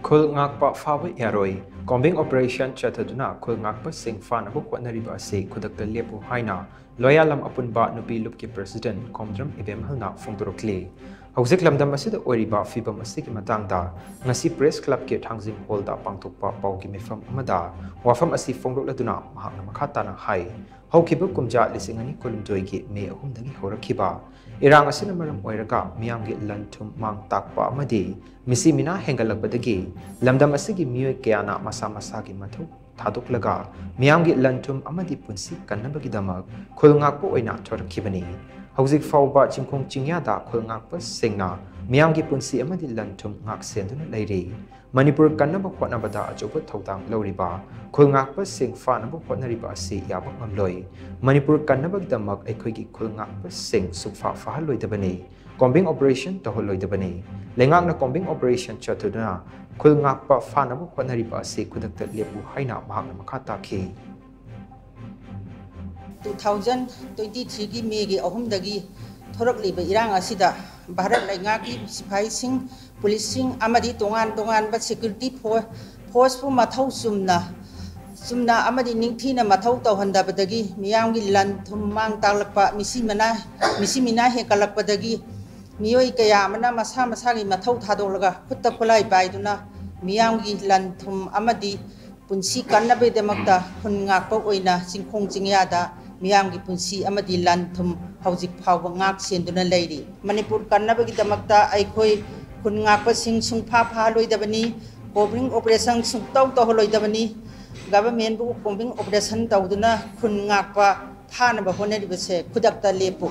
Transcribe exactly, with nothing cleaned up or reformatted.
ꯈꯨꯜ ꯉꯥꯛꯄ ꯐꯥꯕ ꯌꯥꯔꯣꯏ꯫ Combing operation ꯆꯠꯊꯗꯨꯅ ꯈꯨꯜ ꯉꯥꯛꯄꯁꯤꯡ ꯐꯥꯅꯕ ꯍꯣꯠꯅꯔꯤꯕ ꯑꯁꯤ ꯈꯨꯗꯛꯇ ꯂꯦꯞꯄꯨ ꯍꯥꯏꯅ ꯂꯣꯌꯥꯂꯝ ꯑꯄꯨꯟꯕ ꯅꯨꯄꯤ ꯂꯨꯞꯀꯤ president ꯈꯣꯝꯗ꯭ꯔꯝ ꯏꯕꯦꯝꯍꯜꯅ ꯐꯣꯡꯗꯣꯔꯛꯂꯤ꯫ ꯍꯧꯖꯤꯛ ꯂꯝꯗꯝ ꯑꯁꯤꯗ ꯑꯣꯏꯔꯤꯕ ꯐꯤꯕꯝ ꯑꯁꯤꯒꯤ ꯃꯇꯥꯡꯗ ꯉꯁꯤ press clubꯀꯤ ꯊꯥꯡꯖꯤꯡ hallꯗ ꯄꯥꯡꯊꯣꯛꯄ ꯄꯥꯎꯒꯤ ꯃꯤꯐꯝ ꯑꯃꯗ ꯋꯥꯐꯝ ꯑꯁꯤ ꯐꯣꯡꯗꯣꯛꯂꯗꯨꯅ ꯃꯍꯥꯛꯅ ꯃꯈꯥ ꯇꯥꯅ ꯍꯥꯏ, ꯍꯧꯈꯤꯕ ꯀꯨꯝꯖꯥ ꯂꯤꯁꯤꯡ ꯑꯅꯤ ꯀꯨꯟꯍꯨꯝꯗꯣꯏꯒꯤ ꯃꯦ ꯑꯍꯨꯝꯗꯒꯤ ꯍꯧꯔꯛꯈꯤꯕ ꯏꯔꯥꯡ ꯑꯁꯤꯅ ꯃꯔꯝ ꯑꯣꯏꯔꯒ ꯃꯤꯌꯥꯝꯒꯤ ꯂꯟ ꯊꯨꯝ ꯃꯥꯡ ꯇꯥꯛꯄ ꯑꯃꯗꯤ ꯃꯤꯁꯤ ꯃꯤꯅꯥ ꯍꯦꯟꯒꯠꯂꯛꯄꯗꯒꯤ ꯂꯝꯗꯝ ꯑꯁꯤꯒꯤ ꯃꯤꯑꯣꯏ ꯀꯌꯥꯅ ꯃꯁꯥ ꯃꯁꯥꯒꯤ ꯃꯊꯧ ꯊꯥꯗꯣꯛꯂꯒ ꯃꯤꯌꯥꯝꯒꯤ ꯂꯟ ꯊꯨꯝ ꯑꯃꯗꯤ ꯄꯨꯟꯁꯤ ꯀꯟꯅꯕꯒꯤꯗꯃꯛ ꯈꯨꯜ ꯉꯥꯛꯄ ꯑꯣꯏꯅ ꯊꯣꯔꯛꯈꯤꯕꯅꯤ꯫ ꯍꯧꯖꯤꯛ ꯐꯥꯎꯕ ꯆꯤꯡꯈꯣꯡ ꯆꯤꯡꯌꯥꯗ ꯈꯨꯜ ꯉꯥꯛꯄꯁꯤꯡꯅ ꯃꯤꯌꯥꯝꯒꯤ ꯄꯨꯟꯁꯤ ꯑꯃꯗꯤ ꯂꯟ ꯊꯨꯝ ꯉꯥꯛ ꯁꯦꯟꯗꯨꯅ ꯂꯩꯔꯤ꯫ ꯃꯅꯤꯄꯨꯔ ꯀꯟꯅꯕ ꯍꯣꯠꯅꯕꯗ ꯑꯆꯧꯕ ꯊꯧꯗꯥꯡ ꯂꯧꯔꯤꯕ ꯈꯨꯜ ꯉꯥꯛꯄꯁꯤꯡ ꯐꯥꯅꯕ ꯍꯣꯠꯅꯔꯤꯕ ꯑꯁꯤ ꯌꯥꯕ ꯉꯝꯂꯣꯏ꯫ ꯃꯅꯤꯄꯨꯔ ꯀꯟꯅꯕꯒꯤꯗꯃꯛ ꯑꯩꯈꯣꯏꯒꯤ ꯈꯨꯜ ꯉꯥꯛꯄꯁꯤꯡ ꯁꯨꯛꯐꯥ ꯐꯥꯍꯜꯂꯣꯏꯗꯕꯅꯤ꯫ Combing operation ꯇꯧꯍꯜꯂꯣꯏꯗꯕꯅꯤ꯫ ꯂꯩꯉꯥꯛꯅ combing operation ꯆꯠꯊꯗꯨꯅ ꯈꯨꯜ ꯉꯥꯛꯄ ꯐꯥꯅꯕ ꯍꯣꯠꯅꯔꯤꯕ ꯑꯁꯤ ꯈꯨꯗꯛꯇ ꯂꯦꯞꯄꯨ ꯍꯥꯏꯅ ꯃꯍꯥꯛꯅ ꯃꯈꯥ ꯇꯥꯈꯤ꯫ Two thousand twenty threeꯒꯤ ꯃꯦꯒꯤ ꯑꯍꯨꯝꯗꯒꯤ ꯊꯣꯔꯛꯂꯤꯕ ꯏꯔꯥꯡ ꯑꯁꯤꯗ ꯚꯥꯔꯠ ꯂꯩꯉꯥꯛꯀꯤ ꯁꯤꯐꯥꯏꯁꯤꯡ, ꯄꯨꯂꯤꯁꯁꯤꯡ ꯑꯃꯗꯤ ꯇꯣꯉꯥꯟ ꯇꯣꯉꯥꯟꯕ security forceꯄꯨ ꯃꯊꯧ ꯆꯨꯝꯅ ꯆꯨꯝꯅ ꯑꯃꯗꯤ ꯅꯤꯡꯊꯤꯅ ꯃꯊꯧ ꯇꯧꯍꯟꯗꯕꯗꯒꯤ ꯃꯤꯌꯥꯝꯒꯤ ꯂꯟ ꯊꯨꯝ ꯃꯥꯡ ꯇꯥꯛꯂꯛꯄ, ꯃꯤꯁꯤ ꯃꯅꯥ ꯃꯤꯁꯤ ꯃꯤꯅꯥ ꯍꯦꯟꯒꯠꯂꯛꯄꯗꯒꯤ ꯃꯤꯑꯣꯏ ꯀꯌꯥ ꯑꯃꯅ ꯃꯁꯥ ꯃꯁꯥꯒꯤ ꯃꯊꯧ ꯊꯥꯗꯣꯛꯂꯒ ꯈꯨꯠꯇ ꯈꯨꯠꯂꯥꯏ ꯄꯥꯏꯗꯨꯅ ꯃꯤꯌꯥꯝꯒꯤ ꯂꯟ ꯊꯨꯝ ꯑꯃꯗꯤ ꯄꯨꯟꯁꯤ ꯀꯟꯅꯕꯒꯤꯗꯃꯛꯇ ꯈꯨꯟ ꯉꯥꯛꯄ ꯑꯣꯏꯅ ꯆꯤꯡꯈꯣꯡ ꯆꯤꯡꯌꯥꯗ ꯃꯤꯌꯥꯝꯒꯤ ꯄꯨꯟꯁꯤ ꯑꯃꯗꯤ ꯂꯟ ꯊꯨꯝ ꯍꯧꯖꯤꯛ ꯐꯥꯎꯕ ꯉꯥꯛ ꯁꯦꯟꯗꯨꯅ ꯂꯩꯔꯤ꯫ ꯃꯅꯤꯄꯨꯔ ꯀꯟꯅꯕꯒꯤꯗꯃꯛꯇ ꯑꯩꯈꯣꯏ ꯈꯨꯟ ꯉꯥꯛꯄꯁꯤꯡ ꯁꯨꯡꯐꯥ ꯐꯥꯍꯜꯂꯣꯏꯗꯕꯅꯤ꯫ Combing operation ꯁꯨꯡꯇꯧ ꯇꯧꯍꯜꯂꯣꯏꯗꯕꯅꯤ꯫ Governmentꯕꯨ combing operation ꯇꯧꯗꯨꯅ ꯈꯨꯟ ꯉꯥꯛꯄ ꯐꯥꯅꯕ ꯍꯣꯠꯅꯔꯤꯕꯁꯦ ꯈꯨꯗꯛꯇ ꯂꯦꯞꯄꯨ꯫